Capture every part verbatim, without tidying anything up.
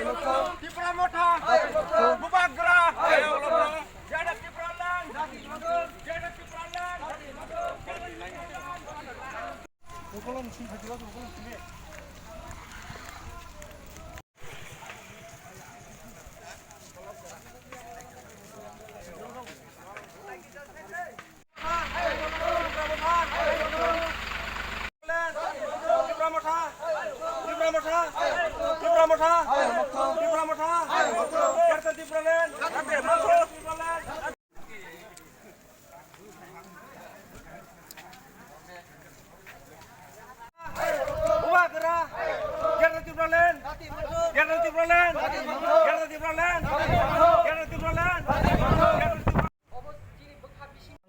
Tipra Motha, Bubagra, Jai Tipraland, Jai Tipraland. Bubagra, Greater Tipraland, Greater Tipraland, Greater Tipraland, Greater Tipraland.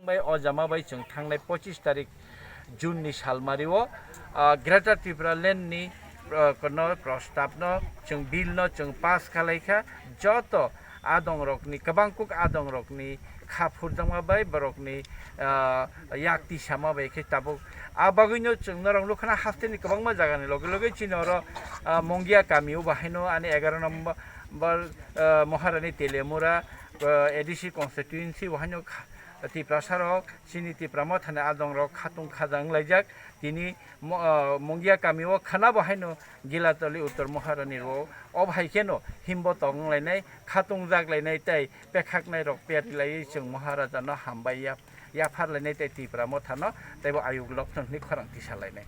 Bai o jama bai chwng thangnai pochis tarik June ni salmari o, ah, Greater Tipraland ni, ah, kono prostab no chwng bill no chwng pass khalai kha, joto adongrokni, kwbangkuk adongrokni kha phurjakma bai borokni, ah, yak tisama bai khe tabuk. A bagwino chwng norok nukha na, hasteni kwbangma jagani loge loge chini oro, ah, Mongia kami o bahaino ani egaroh number, ah, Maharani Telemura, ah, A D C constituency o haino kha-, Tiprasa rok, chini Tipra Mothani adongrok khatung khaja wnglaijak. Tini mo-, ah, Mongia kami o khana bo haino Gilatoli Uttor Maharani ro. O bahai kheno himbo tong wnglainai, khatung jak lainai tei pekhaknai rok peri laiwi chwng Maharaja no hambai ya, yaphar lainai tei Tipra Motha no tei bo ayuk lok thung hwnwi khorang tisa lainai.